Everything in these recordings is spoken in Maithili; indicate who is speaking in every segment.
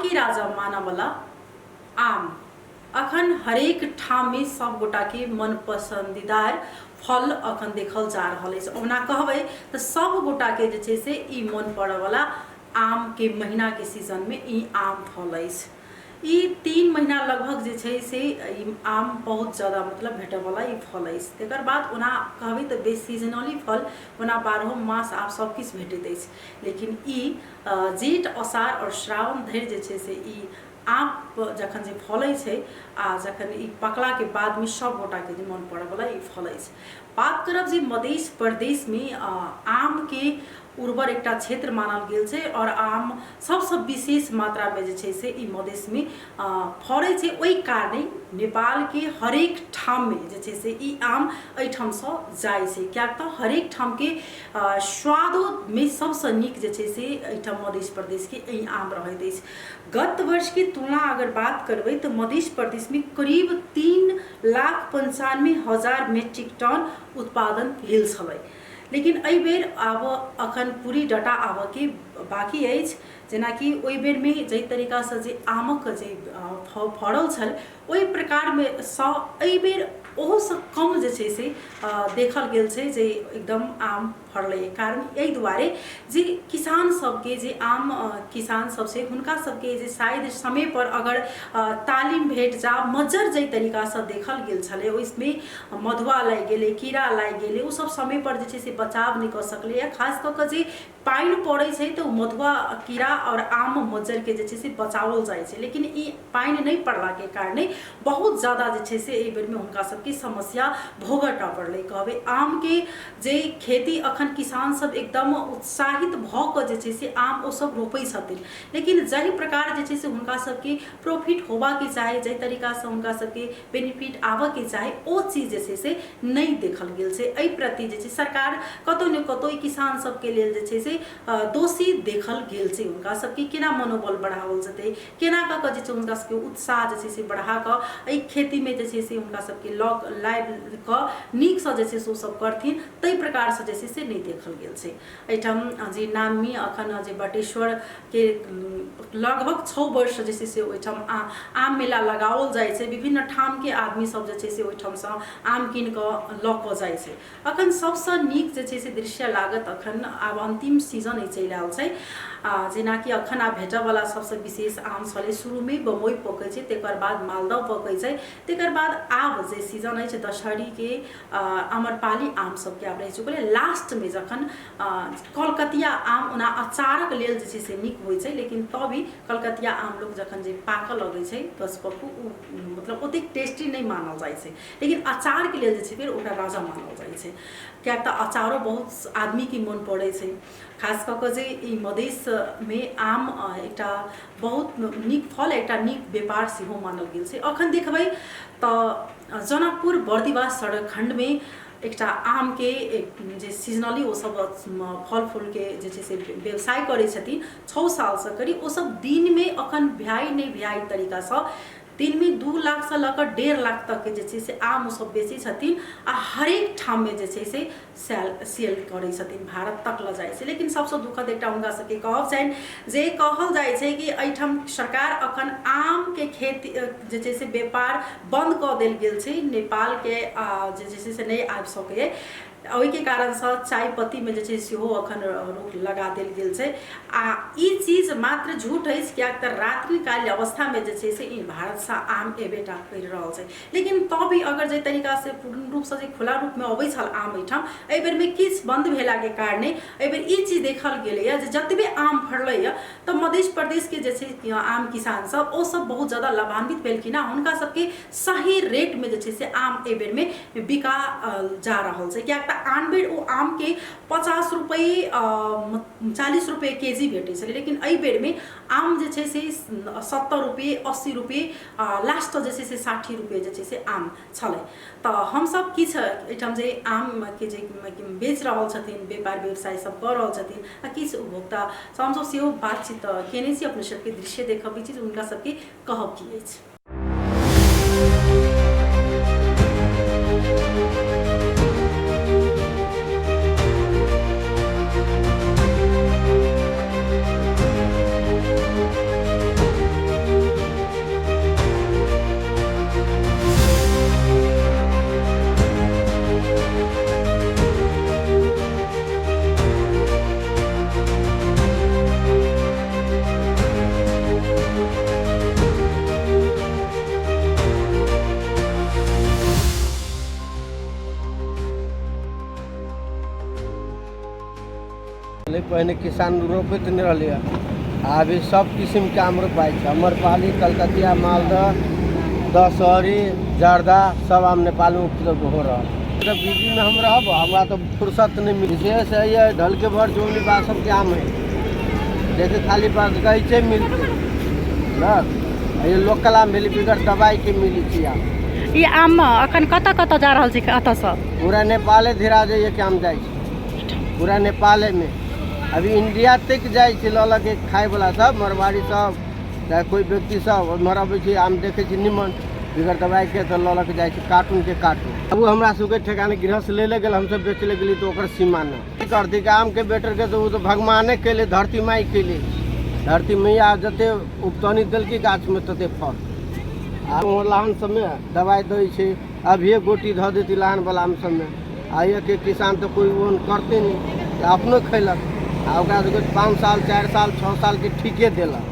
Speaker 1: फल के राजा मानवला आम अखन हरेक ठाममे सब गोटाके मन पसन्दीदार फल अखन देखल जा रहल अछि। ओना कहबै तऽ सब गोटाके जे छै से ई मन पड़ऽवला आमके महीनाके सीजनमे ई आम फल अछि। ई 3 महीना लगभग जे छै से ई आम बहुत जादा मतलब भेटऽवला ई फल अछि। तकर बाद ओना कहबै तऽ बेस सीजनली फल ओना 12 मास आब सब किछु भेटैत अछि, लेकिन ई जेठ अषाढ़ आओर श्रावण धरि जे छै से ई आम जखन जे फलै छै आ जखन ई पकलाके बादमे सब गोटाके जे मन पड़ऽवला ई फल अछि। बात करब जे मध्य प्रदेशमे आमके उर्वर एकटा क्षेत्र मानल गेल छै आओर आम सबसँ विशेष मात्रामे जे छै से ई मधेशमे फड़ै छै। ओहि कारणे नेपालके हरेक ठाममे जे छै से ई आम एहिठामसँ जाइ छै, किएक तऽ हरेक ठामके स्वादोमे सबसँ नीक जे छै से एहिठाम मध्य प्रदेशके एहि आम रहैत अछि। गत वर्षके तुलना अगर बात करबै तऽ मध्य प्रदेशमे करीब 3,95,000 मेट्रिक टन उत्पादन भेल छलै, लेकिन एहि बेर आब अखन पूरी डाटा आबऽके बाकी अछि। जेनाकि ओहि बेरमे जाहि तरीकासँ जे आमक जे फड़ल छल ओहि प्रकारमे सँ एहि बेर ओहोसँ कम जे छै से देखल गेल छै जे एकदम आम फड़लै। कारण एहि दुआरे जे किसान सबके जे आम किसान सब छै हुनका सबके जे शायद समयपर अगर तालिम भेट जा मज्जर जाहि तरीकासँ देखल गेल छलै ओहिमे मधुआ लागि गेलै, कीड़ा लागि गेलै, ओ सब समयपर जे छै से बचाव नहि कऽ सकलैए। खास कऽ कऽ जे पानि पड़ै छै तऽ ओ मधुआ कीड़ा आओर आम मज्जरके जे छै से बचाओल जाइ छै, लेकिन ई पानि नहि पड़लाके कारणे बहुत जादा जे छै से एहि बेरमे हुनका सबके समस्या भोगऽ पड़लै। कहबै आमके जे खेती अखन किसान सब एकदम उत्साहित भऽ कऽ जे छै से आम ओ सब रोपै छथिन, लेकिन जाहि प्रकार जे छै से हुनका सबके प्रॉफिट होबाके चाही, जाहि तरीकासँ हुनका सबके बेनिफिट आबऽके चाही, ओ चीज जे छै से नहि देखल गेल छै। एहि प्रति जे छै सरकार कतौ ने कतौ ई किसान सबके लेल जे छै से दोषी देखल गेल छै। हुनका सबके केना मनोबल बढ़ाओल जेतै, केना कऽ कऽ जे छै हुनका सबके उत्साह जे छै से बढ़ा कऽ एहि खेतीमे जे छै से हुनका सबके लऽ लाबि कऽ नीकसँ जे छै से ओ सब करथिन, ताहि प्रकारसँ जे छै से नहि देखल गेल छै। एहिठाम जे नामी अखन जे बटेश्वरके लगभग 6 वर्ष जे छै से ओहिठाम आम मेला लगाओल जाइ छै। विभिन्न ठामके आदमी सब जे छै से ओहिठामसँ आम कीन कऽ लऽ कऽ जाइ छै। अखन सबसँ नीक जे छै से दृश्य लागत अखन आब अन्तिम सीजन ई चलि आयल छै। जेनाकि अखन आब भेटऽवला सबसँ विशेष आम छलै, शुरूमे बम्बइ पकै छै, तकर बाद मालदह पकै छै, तकर बाद आब जे सीजन अछि दशहरीके अमरपाली आम सबके आब रहि चुकल। लास्टमे जखन कलकतिया आम ओना अचारक लेल जे छै से नीक होइ छै, लेकिन तब भी कलकतिया आम लोक जखन जे पाकऽ लगै छै गछपक्कू ओ मतलब ओतेक टेस्टी नहि मानल जाइ छै, लेकिन अचारके लेल जे छै फेर ओकरा राजा मानल जाइ छै, किएक तऽ अचारो बहुत आदमीके मोन पड़ै छै। खास कऽ कऽ जे ई मधेशमे आम एकटा बहुत नीक फल एकटा नीक व्यापार सेहो मानल गेल छै। अखन देखबै तऽ जनकपुर बर्दिवास सड़क खण्डमे एकटा आमके जे सीजनली ओसब फल फूलके जे छै से व्यवसाय करै छथिन 6 सालसँ करीब, ओसब दिनमे अखन भ्याइ नहि भ्याइ तरीकासँ दिनमे 2 लाखसँ लऽ कऽ 1.5 लाख तकके जे छै से आम ओसब बेचै छथिन आ हरेक ठाममे जे छै से सेल करै छथिन, भारत तक लऽ जाइ छै। लेकिन सबसँ दुखद एकटा हुनका सबके कहब छनि जे कहल जाइ छै कि एहिठाम सरकार अखन आमके खेती जे छै से व्यापार बन्द कऽ देल गेल छै, नेपालके जे छै से नहि आबि सकैए, ओहिके कारणसँ चाय पत्तीमे जे छै सेहो अखन रोक लगा देल गेल छै। आ ई चीज मात्र झूठ अछि, किएक तऽ रात्रिकालीन अवस्थामे जे छै से ई भारतसँ आम एबेटा करि रहल छै, लेकिन तब भी अगर जाहि तरीकासँ पूर्ण रूपसँ जे खुला रूपमे अबै छल आम एहिठाम, एहि बेरमे किछु बन्द भेलाके कारणे एहि बेर ई चीज देखल गेलैए जे जतबे आम फड़लैए तऽ मध्य प्रदेशके जे छै आम किसान सब ओ सब बहुत जादा लाभान्वित भेलखिन हँ। हुनका सबके सही रेटमे जे छै से आम एहि बेरमे बिका जा रहल छै, किएक तऽ आन बेर ओ आमके 50 रुपैए 40 रुपैए के जी भेटै छलै, लेकिन एहि बेरमे आम जे छै से 70 रुपैए 80 रुपैए लास्ट जे छै से 60 रुपैए जे छै से आम छलै। तऽ हमसब किछु एहिठाम जे आमके जे बेच रहल छथिन, व्यापार व्यवसाय सब कऽ रहल छथिन आ किछु उपभोक्ता हमसब सेहो बातचीत केने छी। अपने सबके दृश्य देखबै छी जे हुनका सबके कहब की अछि।
Speaker 2: पहिने किसान रोपैत नहि रहलै हँ, अभी सब किसिमके आम रोपाइ छै। अम्रपाली, कलकतिया, मालदह, दशहरी, जर्दा सब आम नेपालमे उपलब्ध हो रहल। तऽ बिजीमे हम रहब, हमरा तऽ फुर्सत नहि मिल। विशेष है ढलके भर जोनी बा सबके आम है, देखे खाली बगैचे मिलते ना। ये लोकल आम भेलै, बिगर दवाइके मिलै छै आम।
Speaker 1: ई आम अखन कतऽ कतऽ जा रहल छै एतऽसँ?
Speaker 2: पूरा नेपाले धीरा जाइए के आम जाइ छै पूरा नेपालेमे। अभी इंडिया तक जाइ छै लऽ लऽ के खायवला सब, मारवाड़ी सब चाहे कोइ व्यक्ति सब एम्हर अबै छै, आम देखै छै निमन बिगर दवाइके तऽ लऽ लऽ के जाइ छै कार्टूनके कार्टून। अब हमरा सबके ठेकान गृहस्थ ले ले गेल, हमसब बेच ले गेली तऽ ओकर सीमा नहि करती। आमके बेटरके तऽ ओ तऽ भगवाने केले, धरती माइ केले। धरती मैया जते उपतनी देलकै गाछमे तते फल। आ ओ लाहन सबमे दवाइ दै छै, अभिये गोटी धऽ देती लाहनवला आम सबमे। आ के किसान तऽ कोइ ओहन करते नहि, तऽ अपनो खैलक आ ओकरा सबके 5 साल 4 साल 6 सालके ठीके देलक।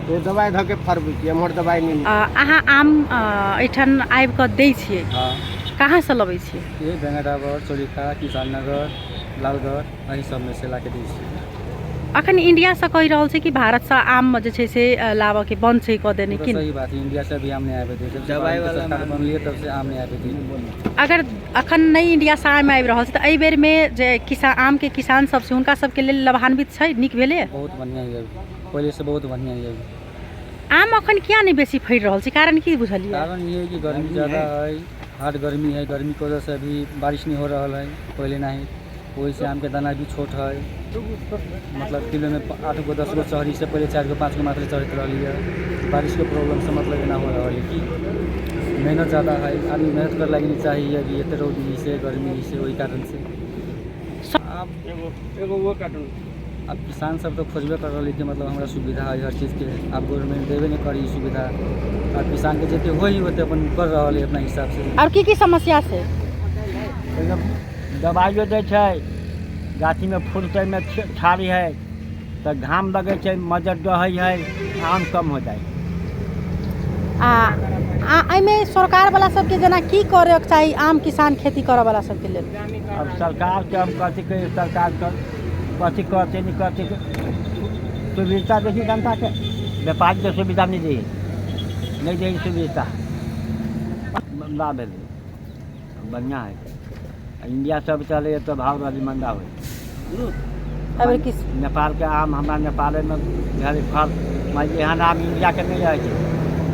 Speaker 2: तो दवाइ धऽ के फड़बै छी, एम्हर दवाइ नहि।
Speaker 1: अहाँ आम एहिठाम आबि कऽ दै छियै?
Speaker 3: हँ।
Speaker 1: कहाँसँ लबै छियै?
Speaker 3: ये बेंगाडाबर, चोरीखा, किसान नगर, लालगढ़, एहि सबमे से ला के दै छियै।
Speaker 1: अखन इंडियासँ कहि रहल छै कि भारतसँ आम जे छै से लाबऽके बन्द छै कऽ देने।
Speaker 3: ओ तऽ
Speaker 1: कि
Speaker 3: सही बात है, इंडिया से अभी आम नहीं आबे दै। जब से
Speaker 4: दवाइ
Speaker 3: भारत के
Speaker 4: वाला
Speaker 3: सरकार
Speaker 4: आम।
Speaker 3: बनलियै तब से आम नहीं आबे दै।
Speaker 1: अगर अखन नहि इंडियासँ आम आबि रहल छै तऽ एहि बेरमे जे किसान आमके किसान सब छै हुनका सबके लेल लाभान्वित छै, नीक भेलै?
Speaker 3: बहुत बढ़िआँ यऽ, पहिले से बहुत बढ़िआँ यऽ।
Speaker 1: आम अखन किया नहि बेसी फड़ि रहल छै, कारण की बुझलियै?
Speaker 3: कारण ये है कि गर्मी
Speaker 4: गर्मी
Speaker 3: ज़्यादा
Speaker 4: है।
Speaker 3: है, हार्ड गर्मी है। गर्मी की वजह से अभी बारिश नहीं हो रहा है पहले नहीं, वही से आम के दाना भी छोट है। मतलब किलो में 8 गो 10 गो चढ़ी से पहले 4 गो 5 गो मात्र चढ़ैत रही है। बारिश के प्रॉब्लम से मतलब एना हो रहा है कि मेहनत ज़्यादा है, आदमी मेहनत कर लागी नहीं चाहिए अभी एते रौदी से गर्मी से, वही कारण से।
Speaker 2: आब एगो वो कार्टून।
Speaker 3: अब किसान सब तो खोजबे कर रही कि मतलब हमरा सुविधा है हर चीज़के, आब गवर्नमेंट देबे नहीं करी सुविधा। आब किसानके जते होई ओते अपन कर रहल है अपना हिसाब से।
Speaker 1: आओर की की समस्या छै?
Speaker 4: दबाइयो दै छै, गाछीमे फुलतैमे छाड़ी है तऽ घाम लगै छै, मज्जर डहै है, आम कम हो जाइ।
Speaker 1: आ एहिमे सरकारवला सबके जेना की करैके चाही आम किसान खेती करऽवला सबके लेल?
Speaker 4: अब सरकारके हम कथी कहियै, सरकार कथी कहतै नहि कहतै, सुविधा देखी जनताके, व्यापारीके सुविधा नहि दै, नहि दै सुविधा। लाभ भेलै, बढ़िआँ है। इंडिया सब चलै तऽ भाव रहलै मंदा होइ।
Speaker 1: एहिबेर किस
Speaker 4: नेपालके आम हमरा नेपालेमे भेलै फल, मानि एहन आम इंडियाके नहि रहै छै।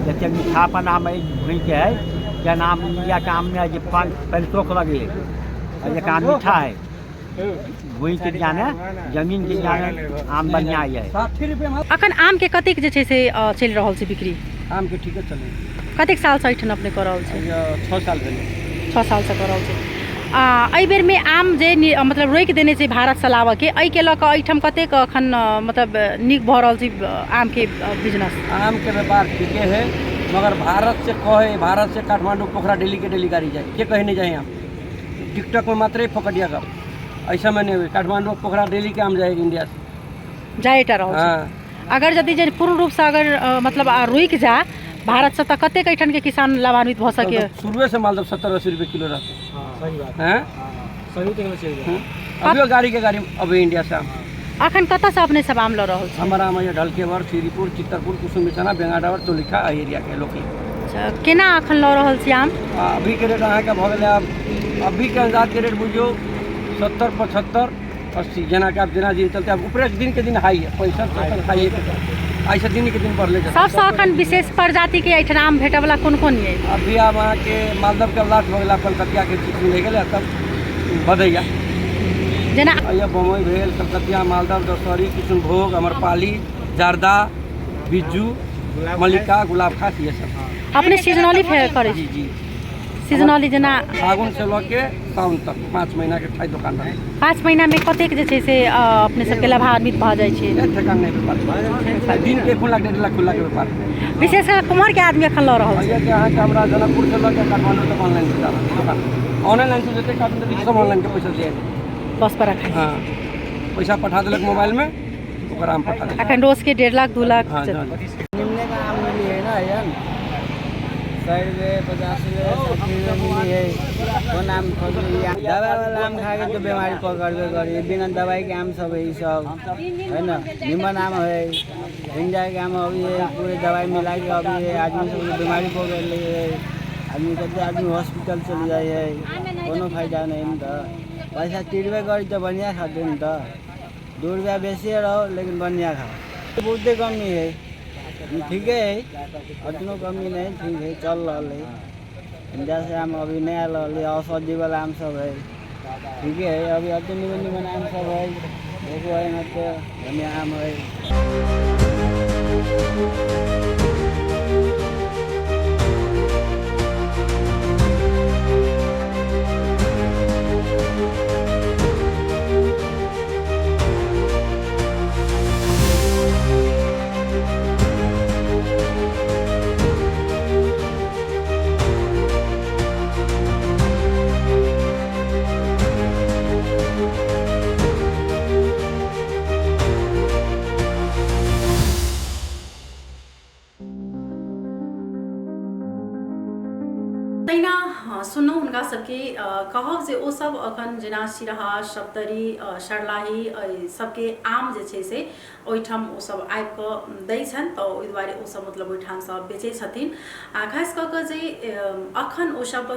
Speaker 4: जतेक मीठापन आम एहि भूमिके है तेहन आम इंडियाके आम नहि है, जे पान पहिले चोख लगै है। आ एक आम मीठा है, भूमिके ज्ञान है, जमीनके ज्ञान है, आम बढ़िआँ है।
Speaker 1: अखन आमके कतेक जे छै से चलि रहल छै बिक्री?
Speaker 2: आमके ठीके चलै।
Speaker 1: कतेक सालसँ एहिठाम अपने कऽ रहल छी?
Speaker 2: 6 साल भेलै।
Speaker 1: 6 सालसँ कऽ रहल छी। आ एहि बेरमे आम जे मतलब रोकि देने छै भारतसँ लाबऽके, एहिके लऽ कऽ एहिठाम कतेक अखन मतलब नीक भऽ रहल छै आमके बिजनेस?
Speaker 2: आमके व्यापार ठीके है, मगर भारत से कहे, भारत से काठमांडू पोखरा डेली के डेली गाड़ी जाए के कहीं नहीं जाए आम। टिकटॉक में मात्र ही फोकटिया का ऐसा में नहीं हुई। काठमांडू पोखरा डेली के आम जाएगी इंडिया से।
Speaker 1: जाएटा रहल छै।
Speaker 2: हाँ।
Speaker 1: अगर यदि जे पूर्ण रूपसँ अगर मतलब रुकि जा भारतसँ तऽ कतेक एहिठामके किसान लाभान्वित भऽ सके?
Speaker 2: तो शुरुए से मालदह 70-80 रुपये किलो रहते।
Speaker 3: सही बात
Speaker 2: हैं?
Speaker 3: सही तक चलि
Speaker 2: हम्म। अभियो गाड़ी के गाड़ी अभी इंडिया से आम।
Speaker 1: अखन कतऽसँ अपने सब आम लऽ रहल छी?
Speaker 2: हमारा आम है ढलकेवर, श्रीपुर, चित्तरपुर, कुसुम बिछाना, बेंगाडावर, चोलिखा एरिया के लोकल।
Speaker 1: अच्छा, केना अखन लऽ रहल छी आम?
Speaker 2: आ अभीके रेट अहाँके भऽ गेलै, आब अभीके अंदाजके रेट बुझियौ 70, 75, 80, जेनाकि आब जेना दिन चलतै। आब ऊपरे दिनके दिन हाई है, 65, 70 हाई है, एहिसँ दिन के दिन बढ़ले जेतै।
Speaker 1: सबसँ अखन विशेष प्रजातिके एहिठाम आम भेटयवला कोन कोन यऽ?
Speaker 2: अभी आब अहाँके मालदहके लास्ट भऽ गेल, आब कलकतियाके सीजन रहि गेलै, तब बधैया।
Speaker 1: जेना
Speaker 2: अइया बम्बई भेल, कलकतिया, मालदह, दशहरी, किशनभोग, अमरपाली, जर्दा, बिज्जू, मल्लिका, गुलाब खास, ये सब।
Speaker 1: अपने सीजनली फेर करै
Speaker 2: जी
Speaker 1: छी?
Speaker 2: जी।
Speaker 1: सीजनली जेना
Speaker 2: फागुन से लऽ के सावन तक 5 महीना के ठाइ दोकान रहै।
Speaker 1: 5 महीनामे कतेक जे छै से अपने सबके लाभान्वित भऽ जाइ छै?
Speaker 2: ठेकान नहि व्यापार, दिन के 1 लाख 1.5 लाख खुला के व्यापार।
Speaker 1: विशेष कऽ कुम्हरके आदमी एखन लऽ रहल छै?
Speaker 2: भैया के अहाँके हमरा जनकपुर से लऽ के काठमांडू तक ऑनलाइन से जाला दोकान, ऑनलाइन से जते काठमांडू सब ऑनलाइन के पैसा दिया।
Speaker 1: बस पर रखै।
Speaker 2: हाँ, पैसा पठा देलक मोबाइल में, ओकरा हम पठा देलक।
Speaker 1: अखन रोजके 1.5 लाख 2 लाख।
Speaker 2: हाँ।
Speaker 4: निमने का आम मिली है ना, एहन
Speaker 3: 100 रुपये, 50 रुपये, 60 रुपये मिली है। कोन आम खोजली? दवाई वाला आम खा के तो बीमारी पकड़बे करी। बिना दवाई के आम सब है ई सब, है ना? निमन आम है। इंडिया के आम अभी है, पूरे दवाई मिला के अभी है। आदमी सबके बीमारी पकड़ ली है। आदमी कते आदमी हॉस्पिटल चल जाइ है। कोनो फायदा नहीं नि त। पैसा तिरबे करी तऽ बढ़िया खाते नि त। 2 रुपया बेसी रहो, लेकिन बढ़िया खाओ। बहुते कमी है। ठीके है, अतनो कमी नहीं, ठीक है, चल रहा है। इंडिया से आम अभी नहीं आयल रहल है। औषधि वाला आम सब है, ठीके है। अभी अति निमन निमन आम सब है। देखो है न तो बढ़िया आम है।
Speaker 1: तहिना सुनू हुनका सबके कहब जे ओसब अखन जेना सिरहा, सप्तरी, सर्लाही एहि सबके आम जे छै से ओहिठाम ओसब आबिकऽ दै छनि, तऽ ओहि दुआरे ओसब मतलब ओहिठामसँ बेचै छथिन। आ खास कऽ कऽ जे अखन ओसब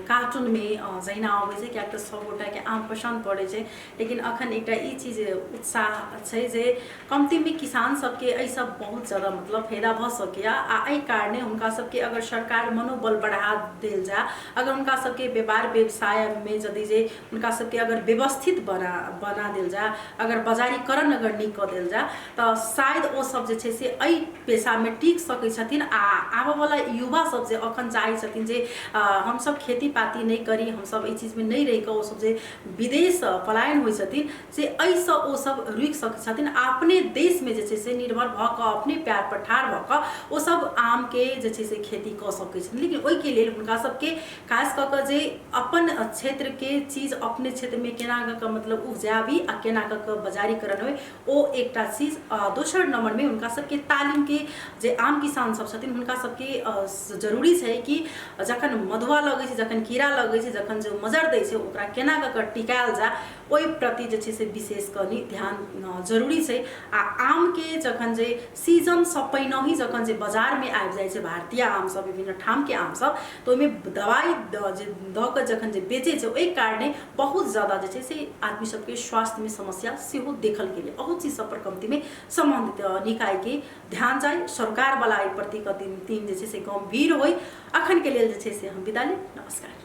Speaker 1: कार्टूनमे जहिना अबै छै, किएक तऽ सबगोटाके आम पसन्द पड़ै छै। लेकिन अखन एकटा ई चीज उत्साह छै जे कमतीमे किसान सबके एहिसँ बहुत ज्यादा मतलब फायदा भऽ सकैए। आ एहि कारणे हुनका सबके अगर सरकार मनोबल बढ़ा देल जाय, अगर हुनका सबके व्यापार व्यवसायमे यदि जे हुनका सबके अगर व्यवस्थित बना बना देल जाय, अगर बजारीकरण अगर नीक कऽ देल जाय, तऽ शायद ओसब जे छै से एहि पेशामे टिक सकै छथिन। आ आबऽवला युवा सब जे अखन चाहै छथिन जे हमसब खेती पाती नहि करी, हमसब एहि चीजमे नहि रहि कऽ ओसब जे विदेश पलायन होइ छथिन, से एहिसँ ओसब रुकि सकै छथिन। आ अपने देशमे जे छै से निर्भर भऽ कऽ, अपने पैर पर ठाढ़ भऽ कऽ ओसब आमके जे छै से खेती कऽ सकै छथिन। लेकिन ओहिके लेल हुनका सबके खास कऽ कऽ जे अपन क्षेत्रके चीज अपने क्षेत्रमे केना कऽ कऽ मतलब उपजाबी आ केना कऽ कऽ बजारीकरण होइ, ओ एकटा चीज। दोसर नम्बरमे हुनका सबके तालिमके, जे आम किसान सब छथिन हुनका सबके जरूरी छै कि जखन मधुआ लगै छै, जखन कीड़ा लगै छै, जखन जे मजर दै छै, ओकरा केना कऽ कऽ टिकायल जाय, ओहि प्रति जे छै से विशेष कनि ध्यान जरूरी छै। आ आमके जखन जे सीजनसँ पहिनहि जखन जे बाजारमे आबि जाइ छै भारतीय आमसब, विभिन्न ठामके आमसब, तऽ ओहिमे दवाइ जे दऽ कऽ जखन जे बेचै छै, ओहि कारणे बहुत ज्यादा जे छै से आदमी सबके स्वास्थ्यमे समस्या सेहो देखल गेलै। अहू चीज सब पर कमतीमे सम्बन्धित निकायके ध्यान जाइ, सरकारवला एहि प्रति कति तीन जे छै से गम्भीर होइ। अखनके लेल जे छै से हम विदा लेब। नमस्कार।